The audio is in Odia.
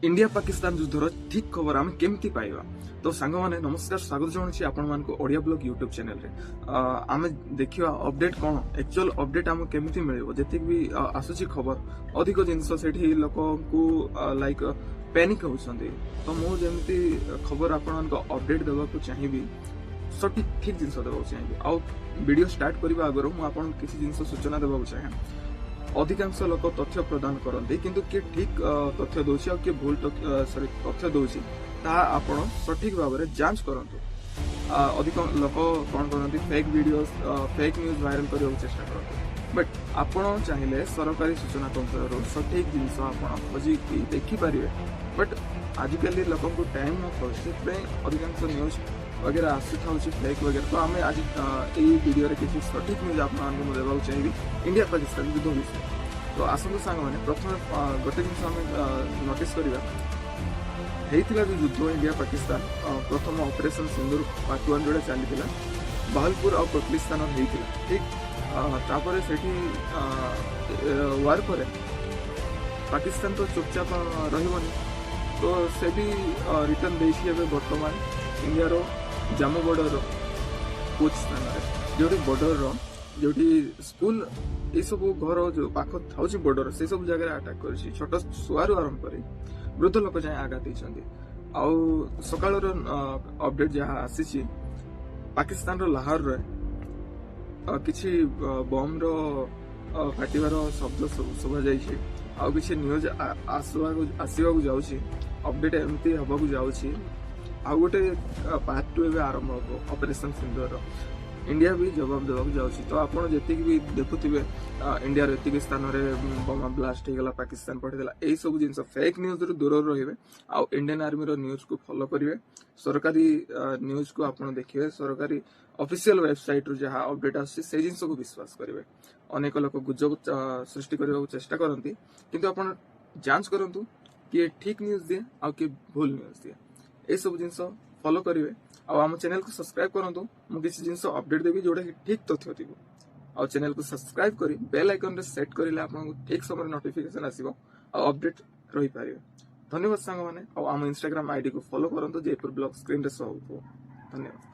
ଇଣ୍ଡିଆ ପାକିସ୍ତାନ ଯୁଦ୍ଧର ଠିକ୍ ଖବର ଆମେ କେମିତି ପାଇବା? ତ ସାଙ୍ଗମାନେ, ନମସ୍କାର, ସ୍ୱାଗତ ଜଣାଉଛି ଆପଣମାନଙ୍କୁ ଓଡ଼ିଆ ବ୍ଲଗ ୟୁଟ୍ୟୁବ ଚ୍ୟାନେଲରେ। ଆମେ ଦେଖିବା ଅପଡେଟ୍ କ'ଣ, ଆକ୍ଚୁଆଲ ଅପଡେଟ୍ ଆମକୁ କେମିତି ମିଳିବ। ଯେତିକି ବି ଆସୁଛି ଖବର, ଅଧିକ ଜିନିଷ ସେଠି ଲୋକଙ୍କୁ ଲାଇକ୍ ପ୍ୟାନିକ୍ ହେଉଛନ୍ତି। ତ ମୁଁ ଯେମିତି ଖବର ଆପଣଙ୍କ ଅପଡେଟ୍ ଦେବାକୁ ଚାହିଁବି, ସଠିକ୍ ଠିକ୍ ଜିନିଷ ଦେବାକୁ ଚାହିଁବି। ଆଉ ଭିଡ଼ିଓ ଷ୍ଟାର୍ଟ କରିବା ଆଗରୁ ମୁଁ ଆପଣଙ୍କୁ କିଛି ଜିନିଷ ସୂଚନା ଦେବାକୁ ଚାହେଁ। ଅଧିକାଂଶ ଲୋକ ତଥ୍ୟ ପ୍ରଦାନ କରନ୍ତି, କିନ୍ତୁ କିଏ ଠିକ୍ ତଥ୍ୟ ଦଉଛି ଆଉ କିଏ ଭୁଲ ସରି ତଥ୍ୟ ଦଉଛି, ତାହା ଆପଣ ସଠିକ୍ ଭାବରେ ଯାଞ୍ଚ କରନ୍ତୁ। ଅଧିକ ଲୋକ କ'ଣ କରନ୍ତି, fake video, fake news viral କରିବାକୁ ଚେଷ୍ଟା କରନ୍ତି। ବଟ୍ ଆପଣ ଚାହିଁଲେ ସରକାରୀ ସୂଚନା ତନ୍ତ୍ରରୁ ସଠିକ୍ ଜିନିଷ ଆପଣ ଖୋଜିକି ଦେଖିପାରିବେ। ବଟ୍ ଆଜିକାଲି ଲୋକଙ୍କୁ ଟାଇମ୍ ନଥାଉଛି, ସେଥିପାଇଁ ଅଧିକାଂଶ ନ୍ୟୁଜ୍ ବଗେରା ଆସିଥାଉଛି ଫେକ୍ ବଗେରା। ତ ଆମେ ଆଜି ଏଇ ଭିଡ଼ିଓରେ କିଛି ସଠିକ୍ ନ୍ୟୁଜ୍ ଆପଣମାନଙ୍କୁ ମୁଁ ଦେବାକୁ ଚାହିଁବି ଇଣ୍ଡିଆ ପାକିସ୍ତାନ ଯୁଦ୍ଧ ବିଷୟରେ। ତ ଆସନ୍ତୁ ସାଙ୍ଗମାନେ, ପ୍ରଥମେ ଗୋଟେ ଜିନିଷ ଆମେ ନୋଟିସ୍ କରିବା। ହେଇଥିଲା ଯୋଉ ଯୁଦ୍ଧ ଇଣ୍ଡିଆ ପାକିସ୍ତାନ, ପ୍ରଥମ ଅପରେସନ ସିନ୍ଦୁର ପାର୍ଟ 1 ଯୋଉଟା ଚାଲିଥିଲା, ବାହାଲପୁର ଆଉ କୋଟଲି ସ୍ଥାନରେ ହେଇଥିଲା, ଠିକ୍। ତାପରେ ସେଠି ୱାର ପରେ ପାକିସ୍ତାନ ତ ଚୁପଚାପ ରହିବନି, ତ ସେ ବି ରିଟର୍ନ ଦେଇଛି। ଏବେ ବର୍ତ୍ତମାନ ଇଣ୍ଡିଆର ଜାମ୍ମୁ ବର୍ଡରର ପୁଞ୍ଚ ସ୍ଥାନରେ, ଯୋଉଠି ବର୍ଡରର ଯୋଉଠି ସ୍କୁଲ, ଏସବୁ ଘର ଯୋଉ ପାଖ ଥାଉଛି ବର୍ଡର, ସେଇ ସବୁ ଜାଗାରେ ଆଟାକ୍ କରିଛି। ଛୋଟ ଛୁଆରୁ ଆରମ୍ଭ କରି ବୃଦ୍ଧ ଲୋକ ଯାଏଁ ଆଘାତ ଦେଇଛନ୍ତି। ଆଉ ସକାଳର ଅପଡେଟ୍ ଯାହା ଆସିଛି, ପାକିସ୍ତାନର ଲାହୋରରେ କିଛି ବମ୍ର ଫାଟିବାର ଶବ୍ଦ ଶୁଭାଯାଇଛି। ଆଉ କିଛି ନ୍ୟୁଜ୍ ଆସିବାକୁ ଯାଉଛି, ଅପଡେଟ୍ ଏମିତି ହେବାକୁ ଯାଉଛି। ଆଉ ଗୋଟେ ପାର୍ଟ 2 ଏବେ ଆରମ୍ଭ ହବ ଅପରେସନ ସିନ୍ଦୁରର। ଇଣ୍ଡିଆ ବି ଜବାବ ଦେବାକୁ ଯାଉଛି। ତ ଆପଣ ଯେତିକି ବି ଦେଖୁଥିବେ, ଇଣ୍ଡିଆର ଏତିକି ସ୍ଥାନରେ ବୋମା ବ୍ଲାଷ୍ଟ ହେଇଗଲା, ପାକିସ୍ତାନ ପଠେଇଦେଲା, ଏଇ ସବୁ ଜିନିଷ ଫେକ୍ ନ୍ୟୁଜ୍ରୁ ଦୂରରେ ରହିବେ ଆଉ ଇଣ୍ଡିଆନ ଆର୍ମିର ନ୍ୟୁଜ୍କୁ ଫଲୋ କରିବେ। ସରକାରୀ ନ୍ୟୁଜ୍କୁ ଆପଣ ଦେଖିବେ, ସରକାରୀ ଅଫିସିଆଲ ୱେବସାଇଟରୁ ଯାହା ଅପଡେଟ୍ ଆସୁଛି, ସେଇ ଜିନିଷକୁ ବିଶ୍ୱାସ କରିବେ। ଅନେକ ଲୋକ ଗୁଜବ ସୃଷ୍ଟି କରିବାକୁ ଚେଷ୍ଟା କରନ୍ତି, କିନ୍ତୁ ଆପଣ ଯାଞ୍ଚ କରନ୍ତୁ କିଏ ଠିକ୍ ନ୍ୟୁଜ୍ ଦିଏ ଆଉ କିଏ ଭୁଲ ନ୍ୟୁଜ୍ ଦିଏ। ଏସବୁ ଜିନିଷ ଫଲୋ କରିବେ ଆଉ ଆମ ଚ୍ୟାନେଲକୁ ସବସ୍କ୍ରାଇବ କରନ୍ତୁ। ମୁଁ କିଛି ଜିନିଷ ଅପଡେଟ୍ ଦେବି ଯୋଉଟା କି ଠିକ୍ ତଥ୍ୟ ଥିବ। ଆଉ ଚ୍ୟାନେଲକୁ ସବସ୍କ୍ରାଇବ କରି ବେଲ୍ ଆଇକନରେ ସେଟ୍ କରିଲେ ଆପଣଙ୍କୁ ଠିକ୍ ସମୟରେ ନୋଟିଫିକେସନ ଆସିବ ଆଉ ଅପଡେଟ୍ ରହିପାରିବେ। ଧନ୍ୟବାଦ ସାଙ୍ଗମାନେ। ଆଉ ଆମ ଇନଷ୍ଟାଗ୍ରାମ ଆଇଡିକୁ ଫଲୋ କରନ୍ତୁ, ଜୟପୁର ବ୍ଲଗ ସ୍କ୍ରିନରେ ଶୋ ହେଉଥିବ। ଧନ୍ୟବାଦ।